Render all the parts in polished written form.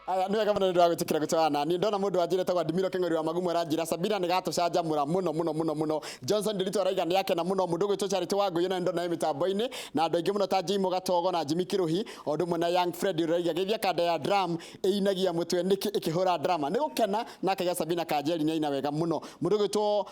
Aya, nĩ wega mũno nĩ ũndũ wa gwĩtĩkĩra gũtwarana na niĩ. Ndona mũndũ wanjĩra etagwo Adimiro Kĩng'ori wa Magumu aranjĩra Sabina nĩ gatũcanjamũra mũno mũno mũno mũno. Johnson Ndiritu araiga nĩ akena mũno. Mũndũ ũgwĩtwo Charity Wangũi ona nĩ ndona e mĩtambo-inĩ na andũ aingĩ mũno ta Jimo Gatogo na Jimmy Kĩrũhi o ũndũ ũmwe na Young Fred ũraiga geithia kanda ya drum ĩinagia mũtwe nĩkĩ ĩkĩhũra drama nĩ gũkena na akaiga Sabina Kanjeri nĩ aina wega mũno. Mũndũ ũgwĩtwo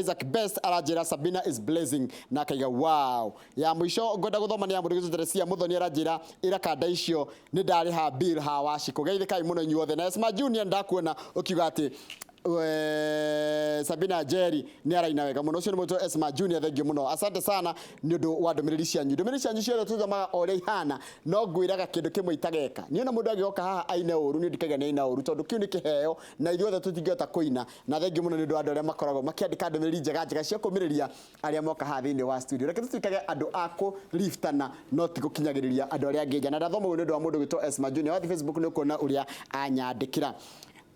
Isaac Best aranjĩra Sabina is blessing na akaiga wow. Ya mũico ngwenda gũthoma nĩ ya mũndũ ũgwĩtwo Teresia Mũthoni aranjĩra ĩra kanda icio nĩ ndarĩha bill ha Wacikũ. Geithĩkai mũno inyuothe. Na Esma Junior ndakuona ũkiuga atĩ Sabina Njeri nĩ araina wega mũno. Ũcio nĩ mũndũ Esma Junior, thengiũ mũno. Asante sana nĩ ũndũ wa ndũmĩrĩri cianyu. Ndũmĩrĩri cianyu ciothe tũthomaga o ũrĩa ihana, no ngwĩraga kĩndũ kĩmwe itageka. Niĩ ona mũndũ angĩgoka haha aine ũru, niĩ ndikaiga nĩ aina ũru, tondũ kĩu nĩ kĩheo na ithuothe tũtingĩhota kũina. Na thengiũ mũno nĩ ũndũ wa andũ arĩa makoragwo makĩandĩka ndũmĩrĩri njega njega cia kũmĩrĩria arĩa moka haha thĩinĩ wa studio. Reke tũtuĩkage andũ a kũliftana no ti gũkinyagĩrĩria andũ arĩa angĩ nja. Na ndathoma ũguo nĩ ũndũ wa mũndũ ũgwĩtwo Esma Junior. Wathiĩ Facebook nĩ ũkuona ũrĩa anyandĩkĩra.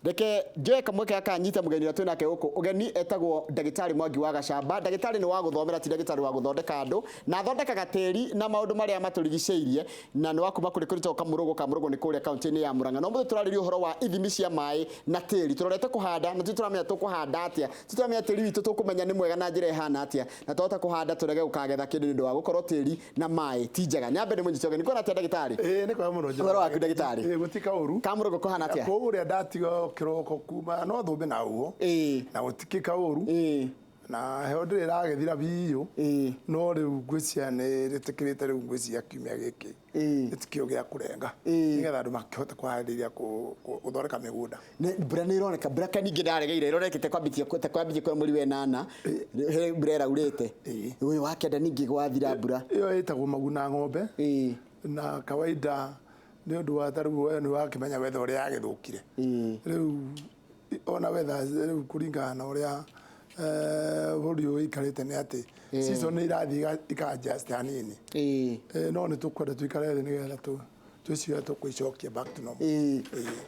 Reke njoe kamweke gaka nyite mũgeni ũrĩa twĩ nake gũkũ ũgeni etagwo ndagĩtarĩ Mwangi wa Gacamba. Ndagĩtarĩ nĩ wa gũthomera ti ndagĩtarĩ wa gũthondeka andũ na athondekaga tĩri na maũndũ marĩa matũrigicĩirie na nĩ wa kuma kũrĩ kũrĩtagwo Kamũrũgũ. Kamũrũgũ nĩ kũrĩa kaunti-inĩ ya Murang'a. Na ũmũthĩ tũrarĩria ũhoro wa ithimi cia maĩ na tĩri. Tũrorete kũhanda na tũtirĩ tũramenya tũkũhanda atĩa. Tũtirĩ tũramenya tĩri witũ tũkũmenya nĩ mwega na njĩra ĩhana atĩa na twahota kũhanda tũrege gũkagetha kĩndũ nĩ ũndũ wa gũkorwo tĩri na maĩ ti njega. Nyambe ndĩmũnyite ũgeni. Kwĩna atĩa ndagĩtarĩ? Ĩĩ nĩ kwega mũno. Ũhoro waku ndagĩtarĩ? Ĩĩ gũtirĩ kaũru. Kamũrũgũ kũhana atĩa? Kũrĩa ndatiga kĩroko kuma no thũmbĩ na huho. Ĩĩ. Na gũtikĩ kaũru. Ĩĩ. Na heho ndĩrĩ ĩragĩthira biũ. Ĩĩ. No rĩu ngwĩciria nĩ rĩtĩkĩrĩte rĩu ngwĩciria kiumia gĩkĩ. Ĩĩ. Gĩtikĩo gĩa kũrenga. Ĩĩ. Nĩgetha andũ makĩhote kũharĩria gũthondeka mĩgũnda. Mbura nĩ ĩroneka, mbura ka ningĩ ndaregeire ĩronekete kwambĩtie ta kwambĩtie kwa mweri wa ĩnana he mbura ĩraurĩte. Ĩĩ. Ũyũ wa kenda ningĩ gwathira mbura. Ĩyo ĩtagwo maguna ng'ombe. Ĩĩ. Na kawaida nĩ ũndũ wa ta rĩu we nĩ wakĩmenya weather ũrĩa yagĩthũkire. Ĩĩ. Rĩu ona weather rĩu kũringana na ũrĩa bũrũri ũyũ ũikarĩte nĩ atĩ season nĩ irathiĩ ika adjust hanini. Ĩĩ. No nĩ tũkwenda tũikare thĩ nĩgetha twĩcirie tũkũicokia back to normal. Ĩĩ.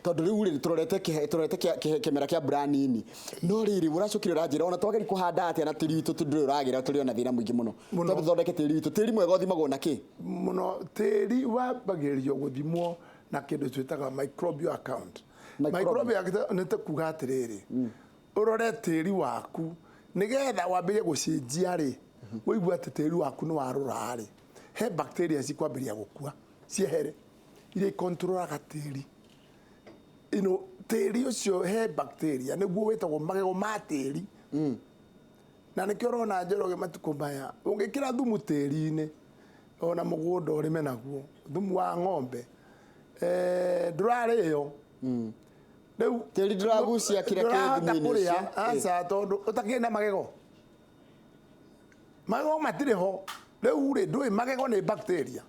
Tondũ rĩu rĩ tũrorete tũrorete kĩmera kĩa mbura nini. No rĩrĩ ũracokire ũranjĩra ona twageria kũhanda atĩa na tĩri witũ ndũrĩ ũragĩra tũrĩ ona thĩna mũingĩ mũno. Mũno. Twambe tũthondeke tĩri witũ. Tĩri mwega ũthimagwo na kĩ? Mũno tĩri wambagĩrĩrio gũthimwo na kĩndũ twĩtaga microbial account. Microbial. Microbial account nĩ ta kuga atĩrĩrĩ, ũrore tĩri waku nĩgetha wambĩrĩrie gũcenjia rĩ, ũigue atĩ tĩri waku nĩ warũra rĩ, he bacteria cikwambĩrĩria gũkua ciehere iria ikontrolaga tĩri. Ino tĩri ũcio he bacteria nĩguo wĩtagwo magego ma tĩri. Na nĩkĩo ũrona Njoroge matukũ maya ũngĩkĩra thumu tĩri-inĩ ona mũgũnda ũrĩme naguo thumu wa ng'ombe ndũrarĩo rĩu Tĩri ndũragucia kĩrĩa kĩ ndũrahota thumu-inĩ kũrĩa ũcio. aca tondũ ũtakĩrĩ na magego magego matirĩ ho rĩu rĩ ndũĩ magego nĩ bacteria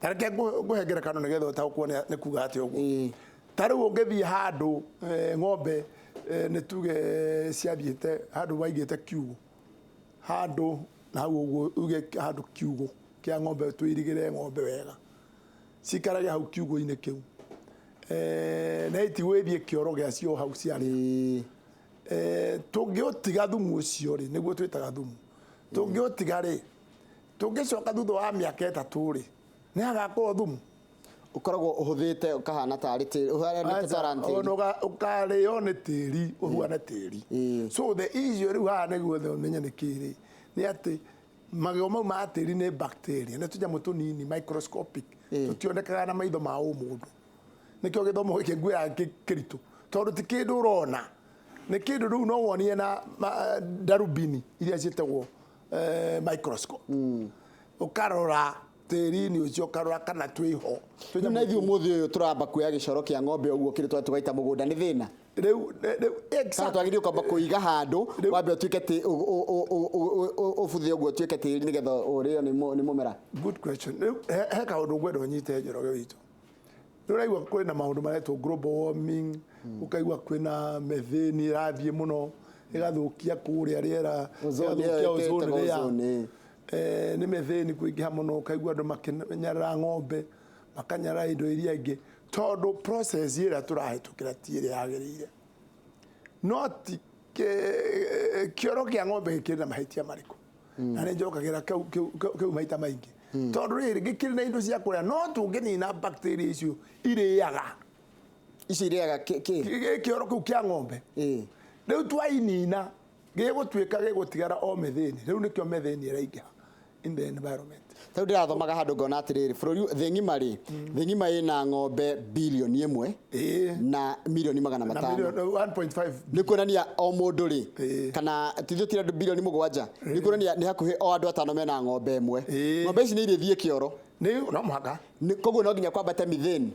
ta reke ngũhe ngerekano nĩgetha ũtaũkwo nĩ kuga atĩa ũguo ta rĩu ũngĩthiĩ handũ ng'ombe nĩ tuge ciathiĩte handũ waigĩte kiugũ handũ na hau ũguo uge handũ kiugũ kĩa ng'ombe tũirigĩre ng'ombe wega cikarage hau kiugũ-inĩ kĩu na itigwĩthiĩ kĩoro gĩacio hau ciarĩa. Tũngĩũtiga thumu ũcio rĩ, nĩguo twĩtaga thumu, tũngĩũtiga rĩ, tũngĩcoka thutha wa mĩaka 3 rĩ, nĩ hagakorwo thumu. Ũkoragwo ũhũthĩte ũkahana tarĩ tĩri, ũhaanĩte ta tĩri. Ona ũkarĩo nĩ tĩri, ũhuane tĩri. So the issue rĩu haha nĩguo ũmenye nĩ kĩ rĩ, nĩ atĩ magego mau ma tĩri nĩ bacteria, nĩ tũnyamũ tũnini microscopic, tũtionekaga na maitho ma ũmũndũ. Nĩkĩo gĩthomo gĩkĩ ngwĩraga kĩritũ, tondũ ti kĩndũ ũrona, nĩ kĩndũ rĩu no wonie na darubini iria ciĩtagwo microscope. Ũkarora tĩri-inĩ ũcio ũkarora kana twĩho. Rĩu na ithuĩ ũmũthĩ ũyũ tũramba kuoya gĩcoro kĩa ng'ombe ũguo kĩrĩ twa tũgaita mũgũnda nĩ thĩna? Rĩu Kana twagĩrĩirwo kwamba kũiga handũ wambe ũtuĩke ũbuthe ũguo ũtuĩke tĩri nĩgetha ũrĩo nĩ mũmera? Good question. Rĩu he kaũndũ ngwenda ũnyite Njoroge witũ. Nĩ ũraigua kwĩna maũndũ maretwo global warming, ũkaigua kwĩna methane ĩrathiĩ mũno ĩgathũkia kũrĩa rĩera, ĩgathũkia ozone layer. Nĩ methane kũingĩha mũno, ũkaigua andũ makĩnyarara ng'ombe, makanyarara indo iria ingĩ, tondũ process ĩrĩa tũrahĩtũkĩra ti ĩrĩa yagĩrĩire. No ti kĩoro kĩa ng'ombe gĩkĩrĩ na mahĩtia marĩkũ? Na nĩ njokagĩra kĩu maita maingĩ. Tondũ rĩrĩ gĩkĩrĩ na indo cia kũrĩa, no tũngĩnina bacteria icio irĩaga. Icio irĩaga kĩ? Kĩoro kĩu kĩa ng'ombe. Rĩu twainina gĩgũtuĩka gĩgũtigara o methane. Rĩu nĩkĩo methane ĩraingĩha in the environment. Tarĩu ndĩrathomaga handũ ngona atĩrĩrĩ, bũrũri, thĩ ng'ima rĩ, thĩ ng'ima ĩna ng'ombe 1 bilioni na milioni magana na matano. Milioni 1.5. Nĩ kuonania o mũndũ rĩ, kana tithuĩ tiri andũ 7 bilioni, nĩ kuonania nĩ hakuhĩ o andũ atano mena ng'ombe ĩmwe. Ng'ombe ici nĩ irĩthiĩ kĩoro. Nĩ no mũhaka. Koguo no nginya kwambate methane.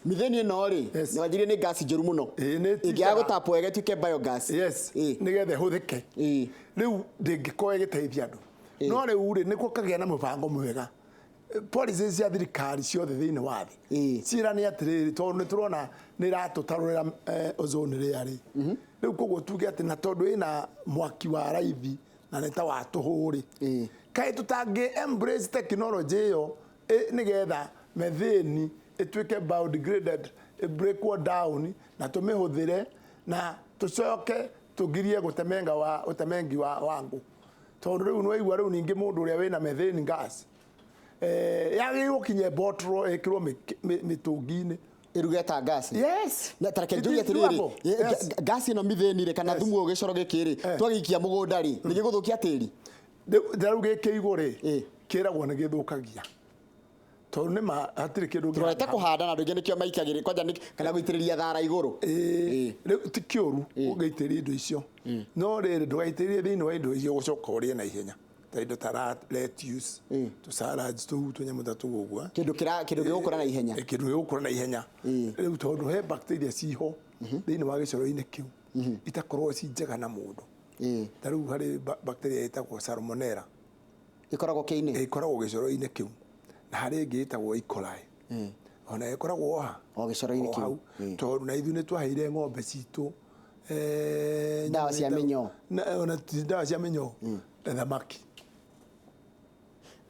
Methane ĩno rĩ, nĩ wanjirie nĩ ngasi njũru mũno. Nĩ ti ĩngĩaga njega. gũtapwo wega ĩtuĩke biogas. Nĩgetha ĩhũthĩke. Rĩu ndĩngĩkorwo ĩgĩteithia andũ, no rĩu rĩ, nĩkuo kagĩa na mũbango mwega, policies cia thirikari ciothe thĩinĩ wa thĩ ciĩrane atĩrĩrĩ, tondũ nĩ tũrona nĩ ĩratũtarũrĩra ozone layer rĩ. Rĩu koguo tuge atĩ na tondũ ĩna mwaki wa raithi na nĩ ta wa tũhũ rĩ, kaĩ tũtangĩ embrace technology ĩyo, nĩgetha methane ĩtuĩke biodegraded, ĩ-breakwo down na tũmĩhũthĩre na tũcoke tũgirie gũtemenga wa ũtemengi wa ngũ, tondũ rĩu nĩwaigua rĩu ningĩ mũndũ ũrĩa wĩna methane gas, yagĩrĩirwo kinya bottle ĩkĩrwo mĩtũngi-inĩ. Ĩruge ta ngasi. Yes. Na tareke It njũrie is atĩrĩrĩ, doable. Yes. ngasi ĩno methane rĩ, kana thumu ũyũ, gĩcoro gĩkĩ rĩ, twagĩikia mũgũnda rĩ, nĩ gĩgũthũkia tĩri? Rĩu gĩkĩigwo rĩ, kĩragwo nĩ gĩthũkagia, tondũ nĩ ma hatirĩ kĩndũ Tũrorete ũngĩhanda. Kũhanda na andũ aingĩ nĩkĩo maikagĩrĩ kwanja kana gũitĩrĩria thara igũrũ. Rĩu ti kĩũru ũngĩitĩrĩria indo icio, no rĩrĩ, ndũgaitĩrĩrie thĩinĩ wa indo icio gũcoka ũrĩe na ihenya, ta indo ta lettuce, tũ salads tũu, tũnyamũ ta tũu ũguo. Kĩndũ kĩra kĩndũ gĩgũkũra na ihenya. Kĩndũ gĩgũkũra na ihenya. Rĩu tondũ he bacteria ciho thĩinĩ wa gĩcoro-inĩ kĩu itakorwo ci njega na mũndũ. Ta rĩu harĩ bacteria ĩtagwo salmonella. Ĩkoragwo kĩinĩ. Ĩkoragwo gĩcoro-inĩ kĩu, na harĩ ĩngĩ ĩtagwo E. coli, ona ĩkoragwo o ha? O gĩcoro-inĩ O kĩu. hau. Tondũ na ithuĩ nĩ twaheire ng'ombe citũ Ndawa cia nyamũ mĩnyoo. Ona ti ndawa cia mĩnyoo, thamaki.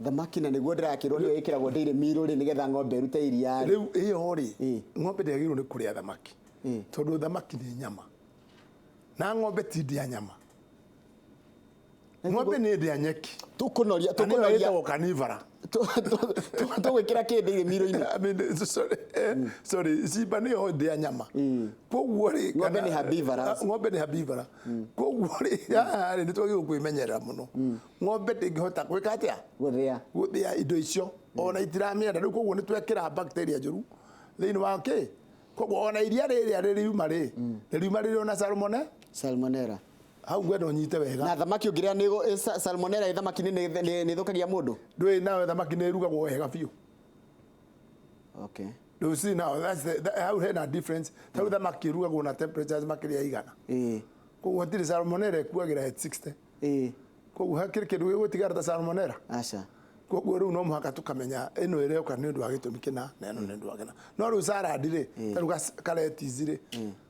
Thamaki, na nĩguo ndĩrakĩrwo nĩyo ĩkĩragwo dairy meal rĩ, nĩgetha ng'ombe ĩrute iria rĩ. Rĩu ĩyo rĩ, ng'ombe ndĩagĩrĩirwo nĩ kũrĩa thamaki, tondũ thamaki nĩ nyama na ng'ombe ti ndĩa nyama. Ng'ombe nĩ ndĩa nyeki. Tũkũnoria Na nĩyo tũkũnoria ĩtagwo carnivora. Tũgwĩkĩra kĩ dairy meal-inĩ? I mean, sorry, sorry, simba nĩyo ndĩa nyama, koguo rĩ Ng'ombe nĩ herbivorous. Ng'ombe nĩ herbivora. Koguo rĩ, haha rĩ, nĩ twagĩrĩirwo kwĩmenyerera mũno. Ng'ombe ndĩngĩhota gwĩka atĩa? Gũthĩa. Gũthĩa indo icio, ona itiramĩenda. Rĩu koguo nĩ twekĩra bacteria njũru thĩinĩ wa kĩ, koguo ona iria rĩrĩa rĩriuma rĩ, rĩriuma rĩrĩ ona salmonella. Salmonella. Hau ngwenda ũnyite wega. Na thamaki ũngĩrĩa nĩ salmonella ĩ thamaki-inĩ, nĩ ĩthũkagia mũndũ? Ndũĩ nawe thamaki nĩ ĩrugagwo wega biũ. You see now, that's the, that, hau hena difference. Ta rĩu thamaki ĩrugagwo na temperatures makĩria ya 100. Koguo hatirĩ salmonella, ĩkuagĩra at 60. Koguo hakĩrĩ kĩndũ gĩgũtigara ta salmonella? Aca. Koguo rĩu no mũhaka tũkamenya ĩno ĩreka nĩ ũndũ wa gĩtũmi kĩna na ĩno nĩ ũndũ wa kĩna. No rĩu salad rĩ, ta rĩu ka lettuce rĩ,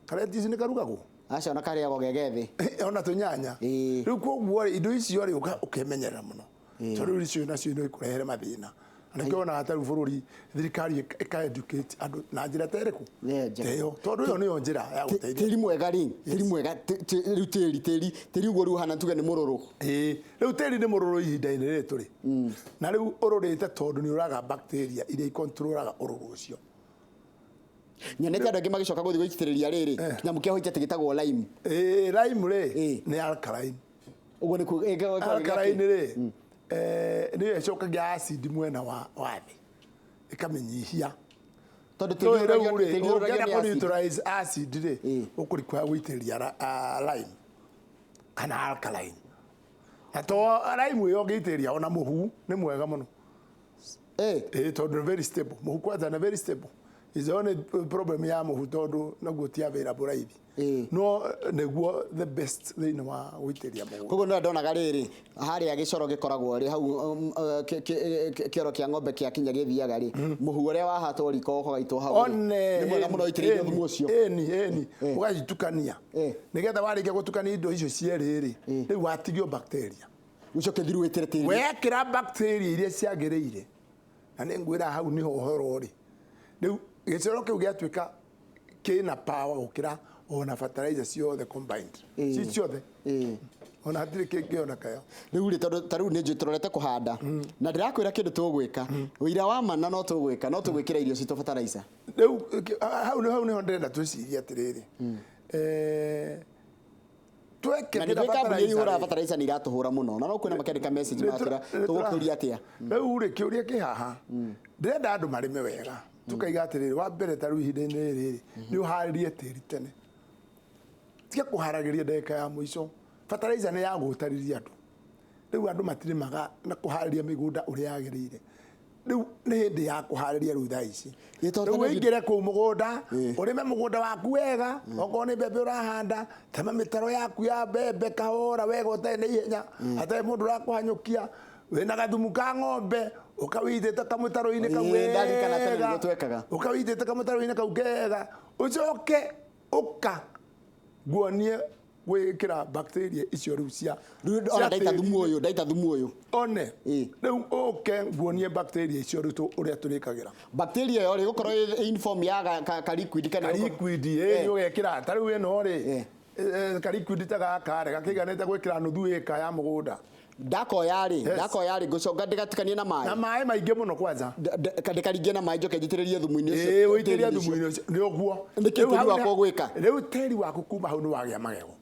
ka lettuce nĩ karugagwo. Aca, ona karĩagwo gegethĩ. Ona tũnyanya. Rĩu koguo rĩ, indo icio rĩ, ũkemenyerera mũno, tondũ rĩu icio nacio no ikũrehere mathĩna. Na nĩkĩo wonaga ta rĩu bũrũri, thirikari ĩka educate andũ na njĩra ta ĩrĩkũ? Yeah, njega. Ta ĩyo, tondũ ĩyo nĩyo njĩra ya gũteithia. Tĩri mwega rĩ, tĩri mwega, rĩu tĩri ũguo rĩu ũhana tuge nĩ mũrũrũ. Ĩĩ, rĩu tĩri nĩ mũrũrũ ihinda-inĩ rĩrĩ tũrĩ, na rĩu ũrũrĩte tondũ nĩ ũraga bacteria iria ikontrolaga ũrũrũ ũcio. Nyonete andũ angĩ magĩcoka gũthiĩ gũitĩrĩria rĩrĩ kĩnyamũ kĩa white atĩ gĩtagwo lime. Ĩĩ, lime rĩ, nĩ alkaline. Ũguo nĩ Alkaline rĩ, nĩyo ĩcokagia acid mwena wa thĩ ĩkamĩnyihia. Tondũ Tũĩ tĩri rĩu rĩ, tĩri ũrũragio ũngĩenda nĩ kũ acid. neutralize acid rĩ, ũkũrikũha gũitĩrĩria lime kana alkaline, na to lime ĩyo ũngĩitĩrĩria ona mũhu nĩ mwega mũno. Ĩĩ, tondũ nĩ very stable. Mũhu kwanza nĩ very stable. Is the only problem ya mũhu, tondũ naguo ti available raithi, no nĩguo the best thĩinĩ wa gũitĩrĩria mũgũnda. Koguo no ndonaga rĩrĩ harĩa gĩcoro gĩkoragwo rĩ hau, kĩoro kĩa ng'ombe kĩa kinya gĩthiaga rĩ, mũhu ũrĩa wahatwo riko ũgaitwo hau rĩ, One. Nĩ mwega mũno ũitĩrĩirio thumu ũcio. Ĩni, ĩni, ũgacitukania, nĩgetha warĩkia gũtukania indo icio cierĩ rĩ, rĩu watigio bacteria. Ũcoke thiru wĩkĩre tĩri. Wekĩra bacteria iria ciagĩrĩire, na nĩ ngwĩra hau nĩho ũhoro ũrĩ. Rĩu gĩcoro kĩu gĩatuĩka kĩna power gũkĩra ona fertilizer ciothe combined, ci ciothe. Ona hatirĩ kĩngĩoneka yo. Rĩu rĩ, tondũ ta rĩu nĩ njũĩ tũrorete kũhanda na ndĩrakwĩra kĩndũ tũgwĩka, ũira wa ma, na no tũgwĩka, no tũgwĩkĩra irio citũ fertilizer. Rĩu hau nĩho ndĩrenda twĩcirie atĩrĩrĩ, na nĩ twekĩra gwĩ kambuni fertilizer ihũraga rĩ, fertilizer nĩ iratũhũra mũno, na no kwĩna makĩandĩka message maratwĩra tũgũkĩũria atĩa. Rĩu rĩ, kĩũria kĩ haha, ndĩrenda andũ marĩme wega, tukaiga atĩrĩrĩ, wa mbere, ta rĩu ihinda-inĩ rĩrĩ nĩ ũharĩrie tĩri tene, tiga kũharagĩria ndagĩka ya mũico. Fertilizer nĩ ya gũtarĩria andũ. Rĩu andũ matirĩmaga na kũharĩria mĩgũnda ũrĩa yagĩrĩire. Rĩu nĩ hĩndĩ ya kũharĩria rĩu thaa ici. Ĩ, tondũ Rĩu tene ũingĩre kũu mũgũnda, ũrĩme mũgũnda waku wega. Okorwo nĩ mbembe ũrahanda, tema mĩtaro yaku ya mbembe kahora wega, ũtarĩ na ihenya, hatarĩ mũndũ ũrakũhanyũkia. Wĩna gathumu ka ng'ombe, ũkawĩitĩte kamũtaro-inĩ kau Ĩ, ndarikana tene wega. nĩguo twekaga. Ũkawĩitĩte kamũtaro-inĩ kau kega, ũcoke ũka nguonie gwĩkĩra bacteria icio rĩu cia Rĩu cia ona ndaita tĩri. thumu ũyũ, ndaita thumu ũyũ. One. Ĩ. Rĩu ũke nguonie bacteria icio rĩu ũrĩa tũrĩkagĩra. Bacteria ĩyo rĩ, gũkorwo ĩ in form ya ka liquid kana ĩgũkorwo- Ka liquid ĩ, nĩ ũgekĩra ta rĩu ĩno rĩ, ka liquid ta gaka rĩ, gakĩiganĩte gwĩkĩra nuthu ĩka ya mũgũnda. Ndakoya rĩ, Yes. ndakoya rĩ, ngũcoka ndĩgatukanie na Na maĩ? Maĩ maingĩ mũno kwanza. Ndĩkaringie na maĩ, njoke njitĩrĩrie thumu-inĩ ũcio? Ĩĩ, ũitĩrĩrie Tĩri-inĩ ũcio. thumu-inĩ ũcio nĩ ũguo. Nĩkĩ Rĩu tĩri hau wakwa ũgwĩka? Rĩu tĩri waku kuma hau nĩ wagĩa magego.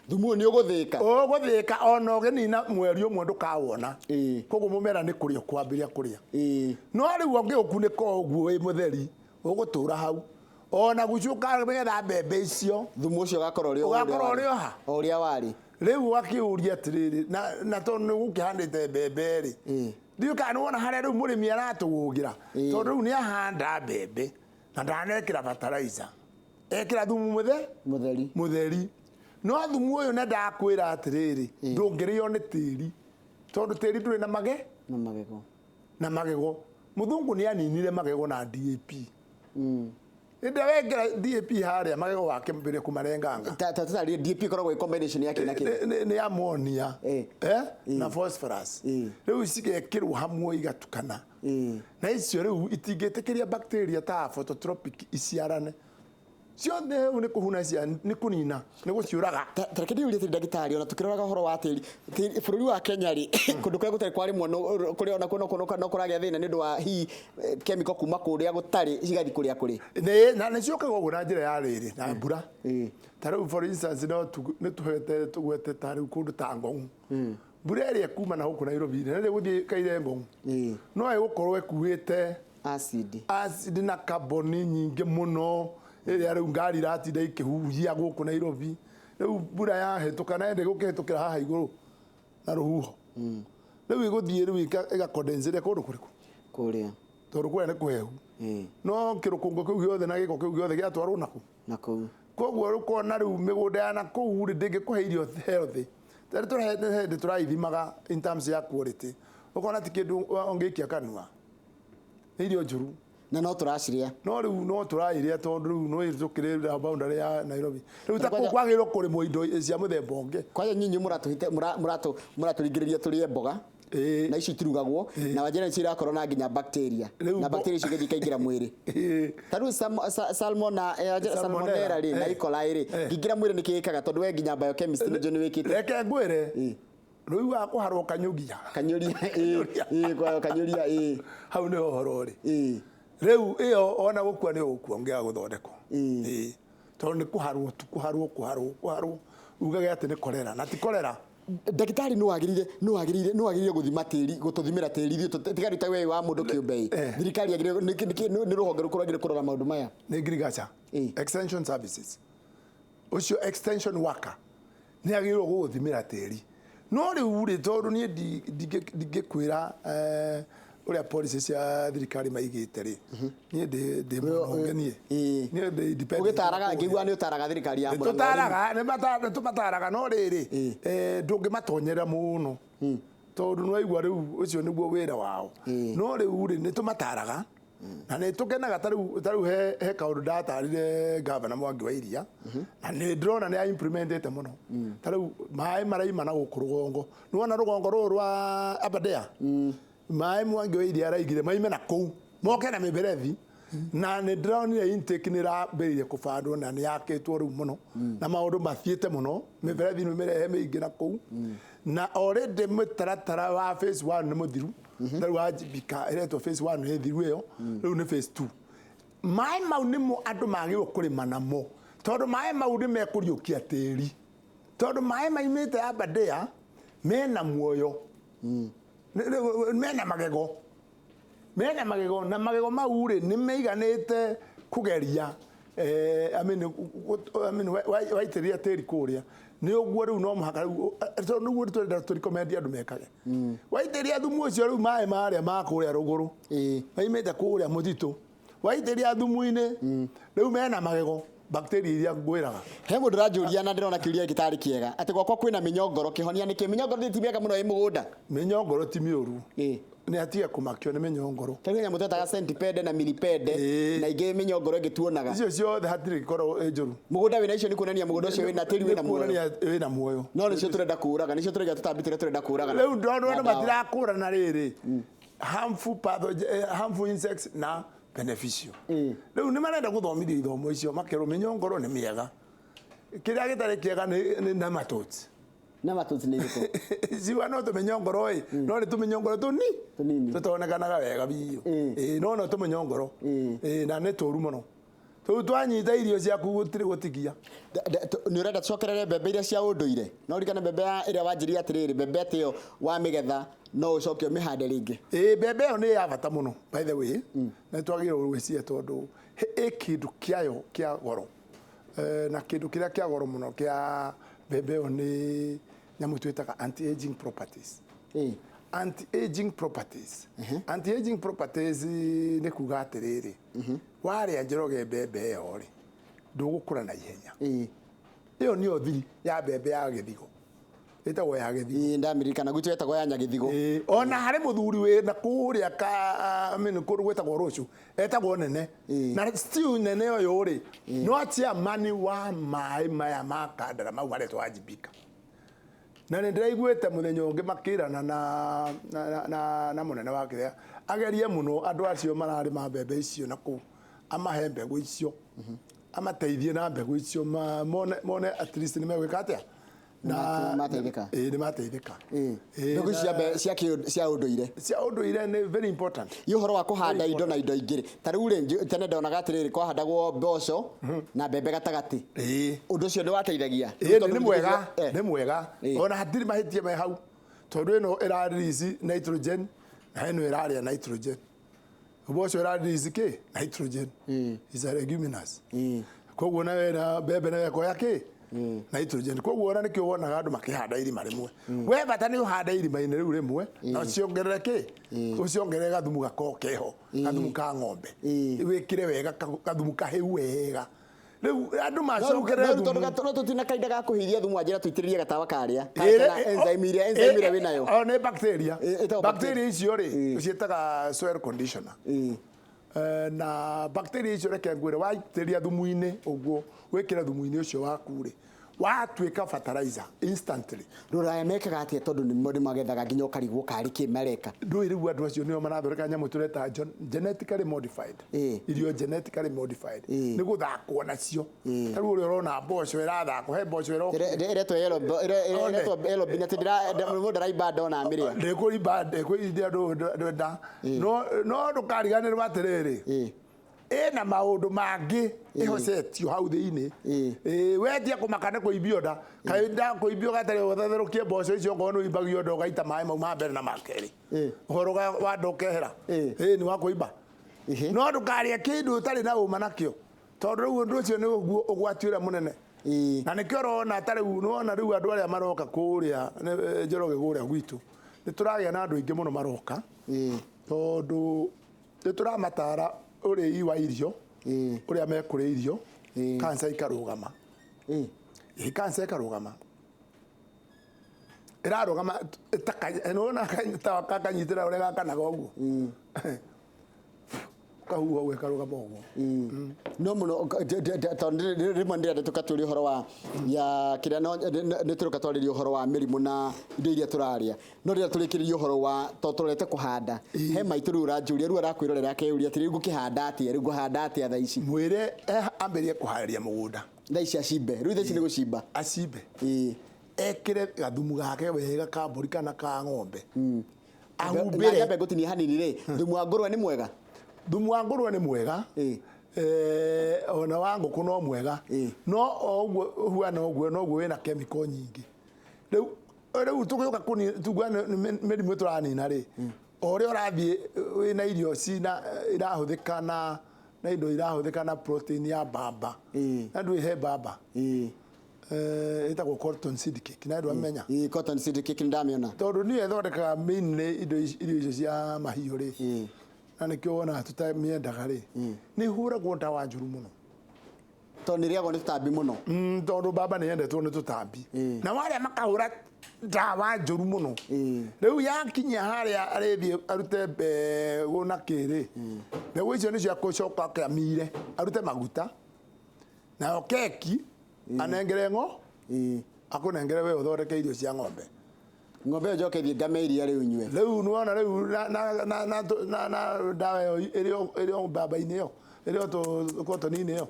Thumu ũyũ nĩ ũgũthĩka. Ũgũthĩka ona ũgĩnina mweri ũmwe ndũkawona. Koguo mũmera nĩ kũrĩa ũkwambĩrĩria kũrĩa. No rĩu ũngĩũkunĩka o ũguo wĩ mũtheri, ũgũtũra hau ona gucuka getha mbembe icio. Thumu ũcio ũgakorwo ũrĩ o ũrĩa Ũgakorwo warĩ. ũrĩ o ha? O ũrĩa warĩ. Rĩu ũgakĩũria atĩrĩrĩ, na tondũ nĩ gũkĩhandĩte mbembe rĩ, ndiũĩ kana nĩ wona harĩa rĩu mũrĩmi aratũgũgĩra, tondũ rĩu nĩ ahanda mbembe na ndanekĩra fertilizer, ekĩra thumu mũthe Mũtheri. Mũtheri. No thumu ũyũ na ndakwĩra atĩrĩrĩ, ndũngĩrĩo nĩ tĩri, tondũ tĩri ndũrĩ na mage Na magego. Na magego. Mũthũngũ nĩ aninire magego na DAP. Hĩndĩ ĩrĩa wekĩra DAP harĩa, magego wakĩambĩrĩria kũmarenganga. Ta tũtarĩrie, DAP ĩkoragwo ĩ combination ya kĩ na kĩ? Nĩ ammonia na phosphorus. Rĩu cigekĩrwo hamwe igatukana, na icio rĩu itingĩtĩkĩria bacteria ta phototropic iciarane ciothe. Rĩu nĩ kũhuna cia nĩ kũnina, nĩ gũciũraga. Ta reke ndĩũrie atĩrĩ, ndagĩtarĩ, ona tũkĩroraga ũhoro wa tĩri, bũrũri wa Kenya rĩ, kũndũ kũrĩa gũtarĩ kwarĩmwo, kũrĩa ona kuo no kũragĩa thĩna nĩ ũndũ wa hihi chemical kuma kũrĩa gũtarĩ cigathiĩ kũrĩa kũrĩ. Nĩ na nĩ ciũkaga ũguo na njĩra ya rĩrĩ na mbura. Ta rĩu, for instance, no nĩ tũhete tũgwete ta rĩu kũndũ ta Ngong, mbura ĩrĩa ĩkuma na gũkũ Nairobi nĩ rĩ gũthiĩ kaire Ngong, no ĩgũkorwo ĩkuĩte acid, acid na carbon nyingĩ mũno, ĩrĩa rĩu ngari iratinda ikĩhuhia gũkũ Nairobi. Rĩu mbura yahĩtũka na ĩndĩ gũkĩhĩtũkĩra haha igũrũ na rũhuho, rĩu ĩgũthiĩ rĩu ĩgakondensĩre kũndũ kũrĩkũ? Kũrĩa. Tondũ kũrĩa nĩ kũhehu. No kĩrũkũngũ kĩu gĩothe na gĩko kĩu gĩothe gĩatwarwo nakũ? Na kũu. Koguo ũkona rĩu mĩgũnda ya nakũu rĩ, ndĩngĩkũhe irio healthy. Tarĩ hĩndĩ tũraithimaga in terms ya quality, ũkona ti kĩndũ ũngĩikia kanua, nĩ irio njũru. Na no tũracirĩa. No rĩu no tũrairĩa, tondũ rĩu no tũkĩrĩ boundary ya Nairobi. Rĩu ta Na kwanja- kũu kwagĩrĩirwo kũrĩmwo indo cia mũthemba ũngĩ. Kwanja nyinyi mũratũhite mũratũringĩrĩria tũrĩe mboga na icio itirugagwo na wanjĩra icio irakorwo na nginya bacteria, Rĩu na bacteria icio igĩthiĩ ikaingĩra mwĩrĩ. Ta rĩu salmona, Salmonella, salmonella rĩ, na E. coli rĩ, ngĩingĩra mwĩrĩ nĩ kĩĩkaga? Tondũ we nginya biochemist nĩ njũĩ nĩ wĩkĩte. Reke ngwĩre, rĩu wa kũharwo kanyũgia. Kanyũria, ĩ, ĩ, kanyũria, ĩ. Hau nĩho ũhoro ũrĩ. Rĩu ĩyo ona gũkua nĩ ũgũkua ũngĩaga gũthondekwo. Ĩĩ, tondũ nĩ kũharwo tu, kũharwo, kũharwo, kũharwo, ugage atĩ nĩ korera na ti korera. Ndagĩtarĩ, nĩ wagĩrĩire gũthima tĩri, gũtũthimĩra tĩri ithuĩ, tiga rĩu ta we wa mũndũ kĩũmbe ĩ. Thirikari yagĩrĩirwo nĩ rũhonge rũkũ rwagĩrĩire kũrora maũndũ maya? Nĩ ngirigaca. Extension services ũcio, extension worker nĩ agĩrĩirwo gũgũthimĩra tĩri. No rĩu rĩ, tondũ niĩ ndingĩkwĩra ũrĩa policy cia thirikari maigĩte rĩ, niĩ ndĩ mwena ũngĩ niĩ. Niĩ ndĩ independent. Ũgĩtaraga, ngĩigua nĩ ũtaraga thirikari ya Murang'a. Tũtaraga, nĩ tũmataraga, no rĩrĩ, ndũngĩmatonyerera mũno, tondũ nĩ waigua rĩu ũcio nĩguo wĩra wao. No rĩu rĩ, nĩ tũmataraga na nĩ tũkenaga. Ta rĩu he kaũndũ ndatarire gavana Mwangi wa Iria, na nĩ ndĩrona nĩ implementĩte mũno. Ta rĩu maĩ maraima na gũkũ rũgongo, nĩ wona rũgongo rũrũ rwa Aberdare, maĩ Mwangi wa Iria araigire maime na kũu moke na mĩberethi. Na nĩ ndĩronire intake nĩ ĩrambĩrĩirie kũbandwo na nĩ yakĩtwo rĩu mũno, na maũndũ mathiĩte mũno, mĩberethi nĩ mĩrehe mĩingĩ na kũu, na already mũtaratara wa phase 1 nĩ mũthiru. Rĩu wajibika ĩretwo phase 1 nĩ thiru ĩyo, rĩu nĩ phase 2. Maĩ mau nĩmo andũ magĩrĩirwo kũrĩma namo, tondũ maĩ mau nĩ mekũriũkia tĩri, tondũ maĩ maimĩte Aberdare mena muoyo. Mena magego, mena magego, na magego mau rĩ, nĩ maiganĩte kũgeria I mean, I mean, waitĩrĩria tĩri kũrĩa nĩ ũguo. Rĩu no mũhaka rĩu, tondũ nĩguo tũrenda tũrecommend andũ mekage, waitĩrĩria thumu ũcio rĩu, maĩ marĩa ma kũrĩa rũgũrũ maimĩte kũrĩa mũtitũ, waitĩrĩria thumu-inĩ rĩu, mena magego, bacteria iria ngwĩraga. He mũndũ ũranjũria, na ndĩrona kĩũria gĩkĩ tarĩ kĩega, atĩ gwakwa kwĩna mĩnyongoro, kĩhonia nĩkĩ? Mĩnyongoro ti mĩega mũno ĩ mũgũnda? Mĩnyongoro ti mĩũru. Nĩ atige kũmakio nĩ mĩnyongoro. Tarĩu nyamũ twetaga centipede na millipede na ingĩ mĩnyongoro ĩngĩ tuonaga. Icio ciothe hatirĩ gĩkorwo ĩ njũru. Mũgũnda wĩna icio nĩ kuonania mũgũnda ũcio wĩna tĩri wĩna Nĩ muoyo. Kuonania wĩna muoyo. No nĩcio tũrenda kũũraga, nĩcio tũraiga tũtambi tũrĩa tũrenda kũũraga Rĩu ndona na andũ ndawa. matirakũrana rĩrĩ harmful pathogen, harmful insects na beneficial. Rĩu nĩ marenda gũthomithio ithomo icio, makerwo mĩnyongoro nĩ mĩega, kĩrĩa gĩtarĩ kĩega nĩ nematodes. Nematodes nĩ irĩkũ? Ciuga no tũmĩnyongoro ĩ, no nĩ tũmĩnyongoro tũni Tũnini. Tũtonekanaga wega biũ. Ĩ, no no tũmĩnyongoro. Ĩ, na nĩ tũru mũno tũu, twanyita irio ciaku gũtirĩ gũtigia. Nĩ ũrenda tũcokerere mbembe iria cia ũndũire? No ũririkane mbembe ĩrĩa wanjĩrire atĩrĩrĩ, mbembe atĩ ĩyo wamĩgetha no ũcoke ũmĩhande rĩngĩ? Ĩ, mbembe ĩyo nĩ ya bata mũno, by the way, na twagĩrĩirwo gwĩciria tondũ ĩ kĩndũ kĩayo kĩa goro. Na kĩndũ kĩrĩa kĩa goro mũno kĩa mbembe ĩyo nĩ nyamũ twĩtaga anti-aging properties. Anti-aging properties, anti-aging properties nĩ kuga atĩrĩrĩ, warĩa, Njoroge, mbembe ĩyo rĩ, ndũgũkũra na ihenya. Ĩyo nĩyo thiri ya mbembe ya gĩthigo, ĩtagwo ya gĩthigo. Ĩ, ndamĩririkana, gwitũ yetagwo ya nyagĩthigo. Ĩĩ, ona harĩ mũthuri wĩ na kũrĩa ka, I mean, kũndũ gwĩtagwo Rũcu, etagwo Nene. Na still Nene ũyũ rĩ, no chairman wa maĩ maya ma Kandara mau maretwo Wajibika, na nĩ ndĩraiguĩte mũthenya ũngĩ makĩrana na mũnene wa kĩrĩa, agerie mũno andũ acio mararĩma mbembe icio na kũu, amahe mbegũ icio, amateithie na mbegũ icio, mone at least nĩ megwĩka atĩa. Nĩ mateithĩka. Ĩĩ, nĩ mateithĩka. Ĩĩ, Mbegũ ici cia ũndũire. Cia ũndũire nĩ very important. I ũhoro wa kũhanda indo na indo ingĩ rĩ, ta rĩu rĩ, tene ndonaga atĩrĩrĩ, kwahandagwo mboco na mbembe gatagatĩ. Ũndũ ũcio nĩ wateithagia? Ĩĩ, nĩ mwega. Nĩ mwega. Ona hatirĩ mahĩtia me hau, tondũ ĩno ĩra release nitrogen na ĩno ĩrarĩa nitrogen. Mboco ĩra release kĩ? Nitrogen. Is a leguminous. Koguo nawe na mbembe nayo ĩkoya kĩ? Nitrogen. Koguo ona nĩkĩo wonaga andũ makĩhanda irima rĩmwe. We bata nĩ ũhande irima-inĩ rĩu rĩmwe na ũciongerere kĩ? Ũciongerere gathumu, gakorwo keho gathumu ka ng'ombe. Wĩkĩre wega gathumu kahĩu wega. Rĩu andũ macokerere No rĩu tondũ thumu. No tũtina kahinda ga kũhĩithia thumu, wanjĩra tũitĩrĩrie gatawa karĩa kana enzyme ĩrĩa wĩnayo. O nĩ bacteria. Ĩtagwo Bacteria icio rĩ, ũciĩtaga soil conditioner. Na bacteria icio, reke ngwĩre, waitĩrĩria thumu-inĩ ũguo, wĩkĩre thumu-inĩ ũcio waku rĩ, watuĩka fertilizer instantly. Rũraya mekaga atĩa? Tondũ nĩ magethaga nginya ũkarigwo karĩ kĩ mareka. Ndũĩ rĩu andũ acio nĩo marathondeka nyamũ tũreta genetically modified. Irio genetically modified nĩ gũthakwo nacio. Ta rĩu ũrĩa ũrona mboco ĩrathakwo, he mboco ĩrokire. Ĩretwo yellow, One. ĩretwo yellow bean, atĩ mũndũ ndaraimba ndona amĩrĩa. Ndĩkũrimba, ndĩkũithia, ndwenda, no ndũkariganĩrwo atĩrĩrĩ, ĩna maũndũ mangĩ ĩhocetio hau thĩinĩ. Wetia kũmaka nĩ kũimbio nda, kaĩ nda kũimbio gatarĩ ũtherũkie mboco icio, okorwo nĩ ũimbagio nda, ũgaita maĩ mau ma mbere na ma kerĩ, ũhoro wa nda ũkehera. Nĩ wa kũimba. No ndũkarĩe kĩndũ ũtarĩ na ũma nakĩo, tondũ rĩu ũndũ ũcio nĩ ũguo ũgwati ũrĩa mũnene. Na nĩkĩo ũrona ta rĩu nĩwona rĩu andũ arĩa maroka kũrĩa Njoroge kũrĩa gwitũ, nĩ tũragĩa na andũ aingĩ mũno maroka, tondũ nĩ tũramatara ũrĩi wa irio, ũrĩa mekũrĩa irio, kanca ikarũgama. Ĩ, kanca ĩkarũgama, ĩrarũgama nĩwona tawa kakanyitĩra ũrĩa gakanaga ũguo. Kahuha ũguo ĩkarũgama ũguo. No muno tondũ rĩmwe ndĩrenda tũkatũria ũhoro wa ya kĩrĩa no nĩ tũroka twarĩria ũhoro wa mĩrimũ na indo iria tũrarĩa, no rĩrĩa tũrĩkĩrĩria ũhoro wa to tũrorete kũhanda, he maitũ rĩu ũranjũria, rĩu arakwĩrorera akeyũria atĩrĩ, rĩu ngũkĩhanda atĩa, rĩu ngũhanda atĩa thaa ici? Mwĩre ambĩrĩrie kũharĩria mũgũnda. Thaa ici acimbe, rĩu thaa ici nĩ gũcimba. Acimbe. Ĩĩ. Ekĩre gathumu gake wega ka mbũri kana ka ng'ombe. Na Ahumbĩre. Nyambe ngũtinie hanini rĩ, thumu wa ngũrwe nĩ mwega? Thumu wa ngũrwe nĩ mwega. Ona wa ngũkũ no mwega. No o ũguo ũhuana ũguo noguo wĩna chemical nyingĩ. Rĩu tũgĩũka tugua nĩ mĩrimũ tũranina rĩ, o ũrĩa ũrathiĩ wĩna irio cina irahũthĩka na indo irahũthĩka na protein ya mbamba. Na ndũĩ he mbamba. Ĩtagwo cotton seed cake, na ndwamenya? Ĩĩ, cotton seed cake nĩ ndamĩona. Tondũ niyo ĩthondekaga mainly indo irio icio cia mahiũ rĩ, na nĩkĩo wonaga tũtamĩendaga rĩ, nĩ ĩhũragwo ndawa njũru mũno. Tondũ nĩ ĩrĩagwo nĩ tũtambi mũno. Tondũ mbamba nĩ yendetwo nĩ tũtambi, na warĩa makahũra ndawa njũru mũno. Rĩu yakinya harĩa arĩthiĩ arute mbegũ na kĩrĩ, mbegũ icio nĩcio akũcoka akamire arute maguta nayo keki anengere ng'o akũnengere we ũthondeke irio cia ng'ombe. Ng'ombe ĩyo njoke thiĩ ngame iria rĩu nyue. Rĩu nĩwona rĩu na ndawa ĩyo ĩrĩ o mbamba-inĩ ĩyo, ĩrĩ o cotton-inĩ ĩyo.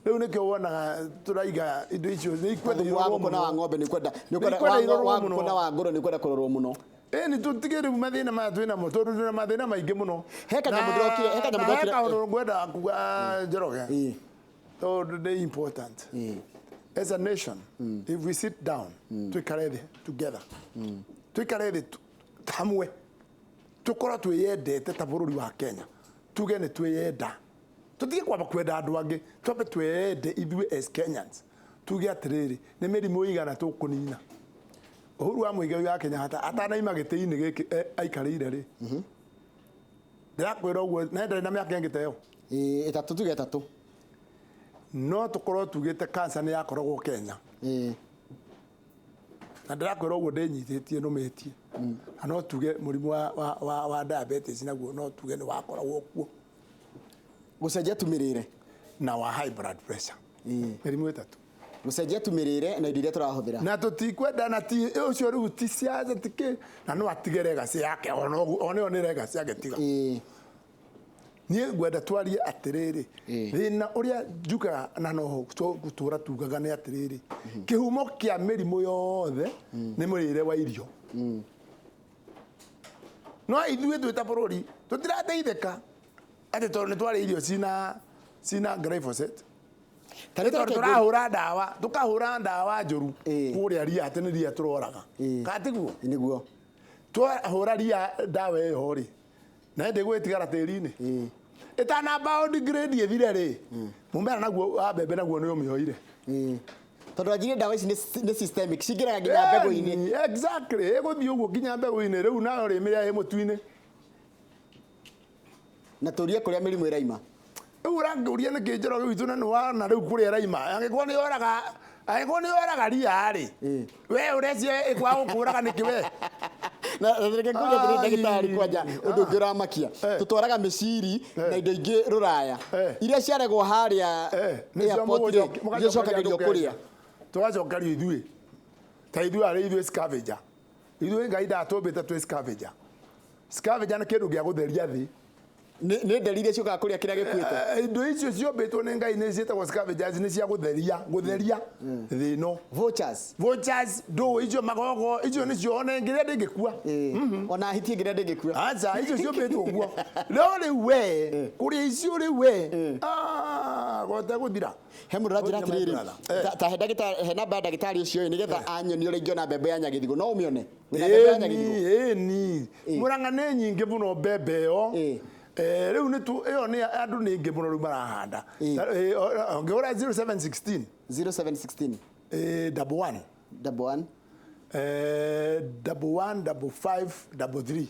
Rĩu nĩkĩo wonaga tũraiga indo icio nĩ ikwenda Thumu wa irorwo ngũkũ na wa mũno. ng'ombe nĩ kwenda nĩ Nĩ kwenda ikwenda wa irorwo wa mũno. ngũkũ na wa ngũrwe nĩ kwenda kũrorwo mũno. Ĩni tũtige rĩu mathĩna maya twĩ namo, tondũ twĩna mathĩna maingĩ mũno. He kanyamũ ndĩrokire, he kanyamũ Na he ndĩrokire. kaũndũ ngwenda kuga, Njoroge, tondũ nĩ important. As a nation, if we sit down, tuikare thĩ together, tuikare thĩ hamwe, tukorwo twĩyendete ta bũrũri wa Kenya, tuge nĩ twĩyenda, tũtige kwamba kwenda andũ angĩ, twambe twĩyende ithuĩ as Kenyans, tuge atĩrĩrĩ, nĩ mĩrimũ igana tũkũnina. Uhuru wa Muigai wa Kenyatta atanaima gĩtĩ-inĩ gĩkĩ aikarĩire rĩ, ndĩrakwĩra ũguo na ndarĩ na mĩaka ĩngĩ ta ĩyo. Ĩĩ, ĩtatũ, tuge ĩtatũ. No tũkorwo tugĩte cancer nĩ yakoragwo Kenya. Na ndĩrakwĩra ũguo ndĩnyitĩtie nũmĩtie, na no tuge mũrimũ wa diabetes naguo no tuge nĩ wakoragwo kuo. Gũcenjia tu mĩrĩre. Na wa high blood pressure. Mĩrimũ ĩtatũ. Gũcenjia tu mĩrĩre na indo iria tũrahũthĩra. Na tũtikwenda na ti ũcio rĩu ti ciaca ti kĩ, na no atige legacy yake, ona ĩyo nĩ legacy agĩtiga. Niĩ ngwenda twarie atĩrĩrĩ, thĩna ũrĩa njugaga na no gũtũra tugaga nĩ atĩrĩrĩ, kĩhumo kĩa mĩrimũ yothe nĩ mũrĩre wa irio. No ithuĩ twĩ ta bũrũri tũtirateithĩka atĩ tondũ nĩ twarĩa irio cina glyphosate. Ta rĩu tondũ reke tũrahũra ndawa, tũkahũra ndawa njũru kũrĩa ria, atĩ nĩ ria tũroraga. Kana tiguo? Nĩguo. Twahũra ria ndawa ĩyo rĩ, na ĩndĩ gwĩtigara tĩri-inĩ ĩtanamba degrade ĩthire rĩ, mũmera naguo wa mbembe naguo nĩ ũmĩoire. Tondũ anjirie ndawa ici nĩ systemic, cingĩraga nginya mbegũ-inĩ. Ĩni, exactly, ĩgũthiĩ ũguo nginya mbegũ-inĩ, rĩu nayo rĩmĩrĩa ĩ mũtu-inĩ. Na tũrie kũrĩa mĩrimũ ĩraima. Rĩu ũrakĩũria nĩkĩ, Njoroge witũ, na nĩwona rĩu kũrĩa ĩraima, angĩkorwo nĩ yoraga, angĩkorwo nĩ yoraga ria rĩ, we ũrecia ĩkwaga gũkũraga nĩkĩ we? Na reke ngũrie atĩrĩrĩ, ndagĩtarĩ, kwanja ũndũ ũngĩ ũramakia, tũtwaraga mĩciri na indo ingĩ rũraya, iria ciaregwo harĩa nĩcio airport rĩ, mũgacokeria icokagĩrio andũ kũrĩa. Kenya. Tũgacokerio ithuĩ ta ithuĩ arĩ ithuĩ scavenger, ithuĩ Ngai ndatũmbĩte twĩ scavenger. Scavenger nĩ kĩndũ gĩa gũtheria thĩ. Nĩ nderi iria ciũkaga kũrĩa kĩrĩa gĩkuĩte. Indo icio ciombĩtwo nĩ Ngai nĩ ciĩtagwo scavengers, nĩ cia gũtheria thĩ ĩno. Vultures. Vultures, ndũ icio, magogo icio nĩcio ona ĩngĩrĩa ndĩngĩkua. Ona hiti ĩngĩrĩa ndĩngĩkua. Aca, icio ciũmbĩtwo ũguo, no rĩu we kũrĩa icio rĩu we gote gũthira. He mũndũ ũranjĩra Gũthira, my atĩrĩrĩ, brother. Ta he ndagĩtarĩ, he namba ya ndagĩtarĩ ũcio ĩ, nĩgetha anyonie ũrĩa ingĩona mbembe ya Nyagĩthigo, no ũmĩone wĩna mbembe ya Nyagĩthigo? Ĩni, Mũrang'a nĩ nyingĩ mũno mbembe ĩyo. Rĩu nĩ tu ĩyo nĩ andũ nĩ aingĩ mũno rĩu marahanda. Ũngĩhũra 0716 0716 11 11 11 55 33.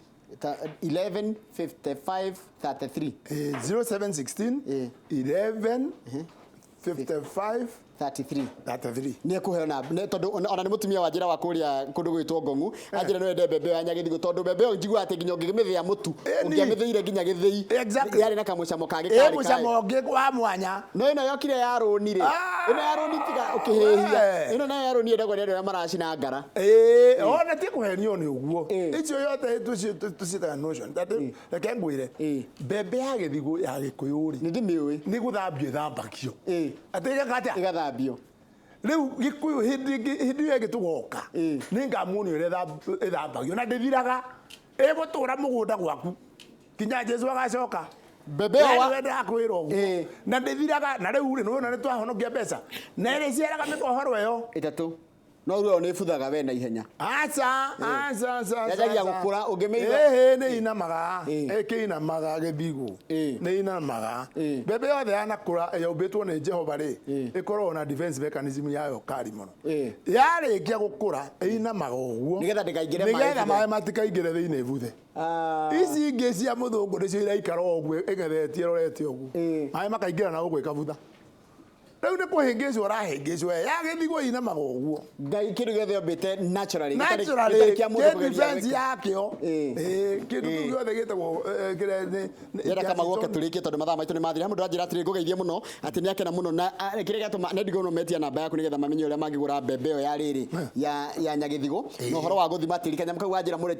11 55 33. 0716 11 55. 33. 33. Nä ekũheo na tondũ ona nĩ mũtumia wa njĩra wa kũrĩa kũndũ gwĩtwo Ngong'u anjĩra no ende mbembe ya nyagĩthigũ tondũ mbembe ĩyo njiguaga atĩ nginya ũngĩmĩthĩa mũtu, Ĩni. ũngĩamĩthĩire nginya gĩthĩi, Exactly. yarĩ na kamũcamo kangĩ Ĩ karĩ mũcamo ũngĩ wa mwanya. No ĩno yokire ya rũni rĩ, Ah! ĩno ya rũni tiga ũkĩhĩhia, We. ĩno nayo ya rũni yendagwo nĩ andũ arĩa maracina ngara. Ĩĩ, ona ti kũhenio nĩ ũguo. Ĩ. Icio yothe tũciĩtaga notion. Tondũ reke ngwĩre, Ĩ. mbembe ya gĩthigũ ya gĩkũyũ rĩ, Nĩ ndĩmĩũĩ. nĩ gũthambio ĩthambagio. Ĩ. Atĩ ĩgeka atĩa? Ĩgathambio. Rĩu gĩkũyũ hĩndĩ ĩngĩ, hĩndĩ ĩyo ĩngĩ tũgoka, Ĩ. nĩ ngamuonia ũrĩa ĩthambagio na ndĩthiraga, ĩgũtũra mũgũnda gwaku kinya Jesu agacoka. Mbembe ĩyo We ndĩrakwĩra ũguo. Ĩ. Na ndĩthiraga, na rĩu rĩ, nĩwona nĩ twahonokia mbeca na ĩrĩciaraga mĩkohoro ĩyo. Ĩtatũ. No rĩu ĩyo nĩ ĩbuthaga we na ihenya. Aca, aca, aca. Yanjagia gũkũra, ũngĩmĩiga- Ĩhĩ, nĩ inamaga. Ĩ. Ĩkĩinamaga gĩthigũ. Ĩ. Nĩ inamaga. Ĩ. Mbembe yothe yanakũra yombĩtwo nĩ Jehova rĩ, Ĩ. ĩkoragwo na defense mechanism yayo kari mũno. Ĩ. Yarĩkia gũkũra ĩinamaga ũguo Nĩgetha ndĩkaingĩre maĩ nĩgetha ĩbuthe. maĩ matikaingĩre thĩinĩ ĩbuthe. Ah. Ici ingĩ cia mũthũngũ nĩcio iraikara o ũguo ĩgethetie ĩrorete ũguo. Ĩ. Maĩ makaingĩra na ũguo ĩkabutha. Rĩu nĩ kũhĩngĩcwo ũrahĩngĩcwo, ya gĩthigũ inamaga ũguo. Ngai kĩndũ gĩothe ombĩte naturally, Naturally, gĩtarĩ kĩa mũndũ kĩ kũgeria defense gwĩka. yakĩo. Ĩ. Ĩ, kĩndũ Ĩ. kĩu gĩothe gĩtagwo kĩrĩa Ndĩrenda Kamau oke tũrĩkie tondũ mathaa maitũ nĩ mathira. He mũndũ ũranjĩra atĩrĩ, ngũgeithie mũno atĩ nĩ akena mũno na kĩrĩa gĩatũma nĩ ndigũrwo metia namba yaku nĩgetha mamenye ũrĩa mangĩgũra mbembe ĩyo ya rĩrĩ ya nyagĩthigũ, na ũhoro wa gũthima tĩri kanyamũ kau wanjĩra mũndũ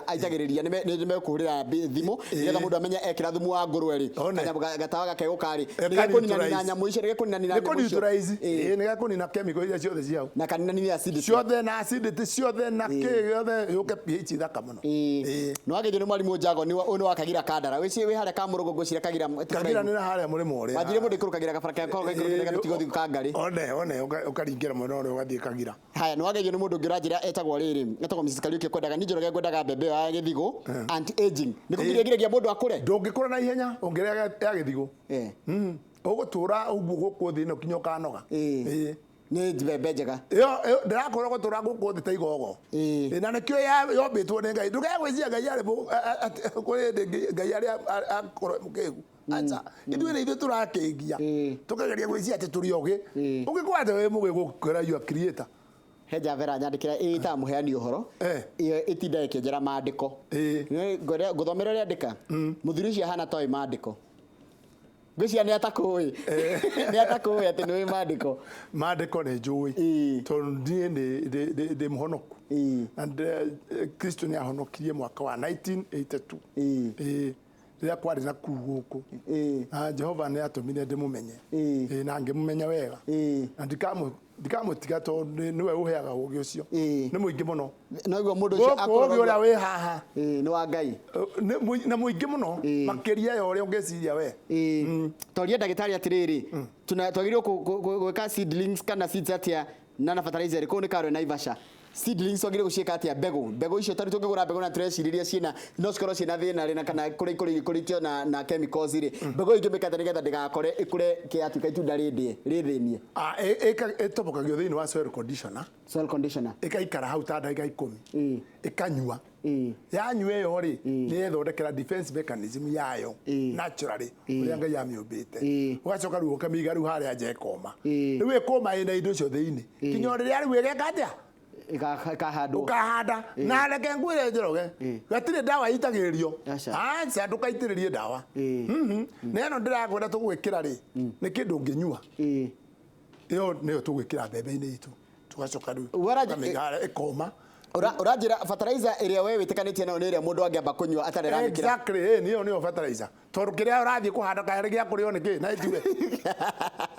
aitagĩrĩria nĩ mekũhũrĩra thimũ nĩgetha mũndũ amenye ekĩra thumu wa ngũrwe rĩ, One. kanyamũ gatawa gake gũka rĩ, Eka nĩ gekũninanina neutralize. nyamũ icio, nĩ gekũninanina Nĩ nyamũ icio. kũ-neutralize. Ĩ. Ĩ, nĩ gekũnina chemical iria ciothe ciao Na kaninanina acidity ciothe na acidity ciothe na kĩ gĩothe yũke pH thaka mũno. Ĩ. Nĩ wageithio nĩ mwarimũ Njago, nĩ ũyũ nĩ wa Kagira Kandara wĩciĩ wĩ harĩa Kamũrũgũ ngwĩciria Kagira. Kagira nĩ na harĩa mũrĩmo ũrĩa. Wanjire mũndũ ikũrũkagĩra gabara kaya korwo gaikũrũkĩte gatutigo thigu kangarĩ. One ũkaringĩra mwena ũrĩa ũgathiĩ Kagira. Haya, nĩ wageithio nĩ mũndũ ũngĩ ũranjĩra etagwo rĩrĩ, etagwo Mrs. Kariuki, kwendaga ni Njoroge, ngwendaga mbembe ĩyo ya gĩthigũ anti aging, nĩ kũgirĩgĩrĩria mũndũ akũre. Ndũngĩkũra na ihenya ũngĩrĩa ya gĩthigũ. Eh. Ũgũtũra ũguo gũkũ thĩ ĩno kinya ũkanoga. Ĩ. Ĩ. Nĩ mbembe njega. Ĩyo ĩyo ndĩrakwĩra gũtũra gũkũ thĩ ta igogo. Ĩ. Ĩ, na nĩkĩo yombĩtwo nĩ Ngai. Ndũkae gwĩciria Ngai arĩ kũrĩ hĩndĩ Ngai arĩ akorwo mũkĩgu. Aca, ithuĩ nĩ ithuĩ tũrakĩgia. Ĩ. Tũkageria gwĩciria atĩ tũrĩ ogĩ. Ĩ. Ũngĩkorwo atĩ wĩ mũgĩ gũkĩra your creator. He Javera nyandĩkĩra ĩtaga mũheani ũhoro. Eh. Ĩyo ĩtindaga ĩkĩnjĩra maandĩko. Ĩ. Nĩ ngũthomera ũrĩa andĩka. Mũthuri ũcio ahana toĩ maandĩko. Ngwĩciria nĩ atakũĩ. Nĩ atakũĩ atĩ nĩ ũĩ maandĩko. Maandĩko nĩ njũĩ. Ĩ. Tondũ niĩ ndĩ mũhonoku. Ĩ. Na Kristo nĩ ahonokirie mwaka wa 1982. Ĩ. Ĩ. Rĩrĩa kwarĩ na kuu gũkũ. Ĩ. Na Jehova nĩ atũmire ndĩmũmenye. Ĩ. Ĩ, na ngĩmũmenya wega. Ĩ. Na ndikamũtiga tondũ nĩwe ũheaga ũũgĩ ũcio. Ĩ. Nĩ mũingĩ mũno. Noguo mũndũ ũcio Gũkũ ũũgĩ ũrĩa wĩ haha. Ĩ, nĩ wa Ngai. Na mũingĩ mũno Ĩ. makĩria ya ũrĩa ũngĩciria we. Ĩ. Toria ndagĩtarĩ atĩrĩrĩ, twagĩrĩirwo gwĩka seedlings kana seeds atĩa na fertilizer kũu nĩ karwe Naivasha. Seedlings twagĩrĩirwo gũciĩka atĩa mbegũ? Mbegũ icio tarĩu tũngĩgũra mbegũ na tũrecirĩria ciĩna no cikorwo ciĩna thĩna rĩ, na kana kũrĩa ikũrĩtio na chemicals rĩ. Mbegũ ingĩmĩka atĩa nĩgetha ndĩgakore ĩkũre kĩyatuĩka itunda rĩndĩe rĩthĩnie? Ĩtobokagio thĩinĩ wa soil conditioner. Soil conditioner. Ĩgaikara hau ta ndagĩka 10. Ĩ. Ĩkanyua. Ĩ. Yanyua ĩyo rĩ, nĩ yethondekera defense mechanism yayo Ĩ. naturally ũrĩa Ngai amĩũmbĩte. Ĩ. Ũgacoka rĩu ũkamĩiga rĩu harĩa nja ĩkoma. Ĩ. Rĩu ĩkũma ĩna indo icio thĩinĩ. Kinya o rĩrĩa rĩu ĩgeka atĩa? Ĩkahandwo. Ũkahanda. Na reke ngwĩre Njoroge, Ĩ. gatirĩ ndawa itagĩrĩrio. Aca. Aca, ndũkaitĩrĩrie ndawa. Ĩ. Na ĩno ndĩrakwĩra tũgwĩkĩra rĩ, nĩ kĩndũ ũngĩnyua. Ĩ. Ĩyo nĩyo tũgwĩkĩra mbembe-inĩ itũ. Tũgacoka rĩu tũkamĩiga harĩa ĩkoma. Ũranjĩra fertilizer ĩrĩa we wĩtĩkanĩtie nayo nĩ ĩrĩa mũndũ angĩamba kũnyua atarĩ aramĩkĩra. Exactly, ĩ nĩyo nĩyo fertilizer. Tondũ kĩrĩa ũrathiĩ kũhanda kana gĩa kũrĩo nĩkĩ na ĩtiwe.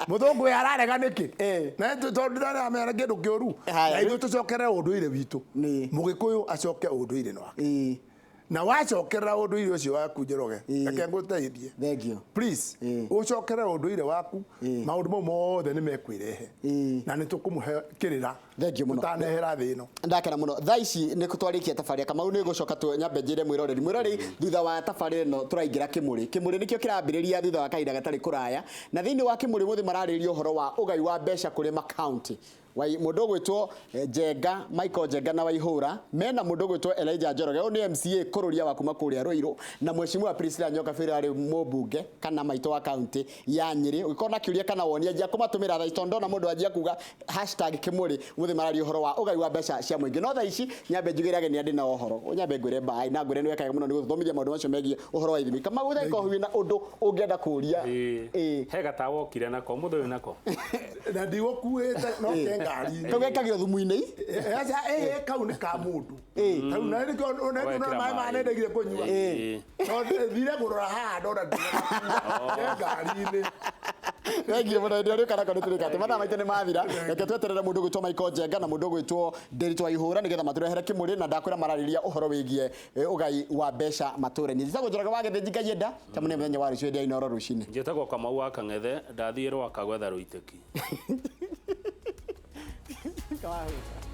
Mũthũngũ ũyũ ararega nĩkĩ? Ĩ. Na tondũ ndaramera kĩndũ kĩũru. Haya, Na ithuĩ tũcokerere ũndũire witũ. Nĩ. Mũgĩkũyũ acoke ũndũire wake. Ĩ. Na wacokerera ũndũire ũcio waku Njoroge, Ĩ. reke ngũteithie. Thank you. Please, Ĩ. ũcokerere ũndũire waku, Ĩ. maũndũ mau mothe nĩ mekwĩrehe. Ĩ. Na nĩ tũkũmũhe kĩrĩra. Thank you mũno. Tũtanehera thĩ ĩno. Ndakena mũno. Thaa ici nĩ twarĩkia tabarĩra Kamau, nĩ gũcoka nyambe njĩre mwĩroreri. Mwĩroreri, thutha wa tabarĩra ĩno tũraingĩra kĩmũrĩ. Kĩmũrĩ nĩkĩo kĩrambĩrĩria thutha wa kahinda gatarĩ kũraya. Na thĩinĩ wa kĩmũrĩ mũthĩ mararĩrĩria ũhoro wa ũgai wa mbeca kũrĩ makaunti. Mũndũ ũgwĩtwo Njenga, Michael Njenga na Waihũra mena mũndũ ũgwĩtwo Elijah Njoroge, ũyũ nĩ MCA kũrũria wa kuma kũrĩa Ruiru, na mheshimiwa Priscilla Nyoka Bĩrũ arĩ mũmbunge kana maitũ wa kaunti ya Nyĩrĩ. Ũngĩkorwo na kĩũria kana woni, anjia kũmatũmĩra thaa ici, tondũ ndona mũndũ anjia kuga #Kĩmũrĩ mũthĩ mararia ũhoro wa ũgai wa mbeca cia mũingĩ. No thaa ici nyambe njugĩre ageni andĩ nao ũhoro, nyambe ngwĩre bye na ngwĩre nĩ wekaga mũno nĩ gũthomithia maũndũ macio megiĩ ũhoro wa ithimi. Kama ũtheka wĩna ũndũ ũngĩenda kũũria. Ĩĩ. He gatawa okire nako mũthĩ ũyũ nako. Na ndigũkuĩte no ke ngari-inĩ. Kau gekagĩrwo thumu-inĩ. Aca, ĩ kau nĩ ka mũndũ kau, na nĩkĩo Wekĩra maĩ maĩ. manendegire kũnyua. Ĩĩ. No thire kũrora haha ndona ndina ke ngari-inĩ. Thengiũ mũno, hĩndĩ ĩrĩa rĩũka nako nĩtũrĩka atĩ mathaa maitũ nĩ mathira. Reke tweterere mũndũ ũgwĩtwo Michael Njenga na mũndũ ũgwĩtwo Nderitu Waihũra nĩgetha matũrehere kĩmũrĩ, na ndakwĩra mararĩria ũhoro wĩgiĩ ũgai wa mbeca matũra-inĩ. Njĩtagwo Njoroge wa Gĩthĩnji Ngaienda, tamũne mũthenya wa rũciũ hĩndĩ ya Inooro rũcinĩ. Njĩtagwo Kamau wa Kang'ethe, ndathiĩ Rwaka gwetha rũitĩki. Kawahũta.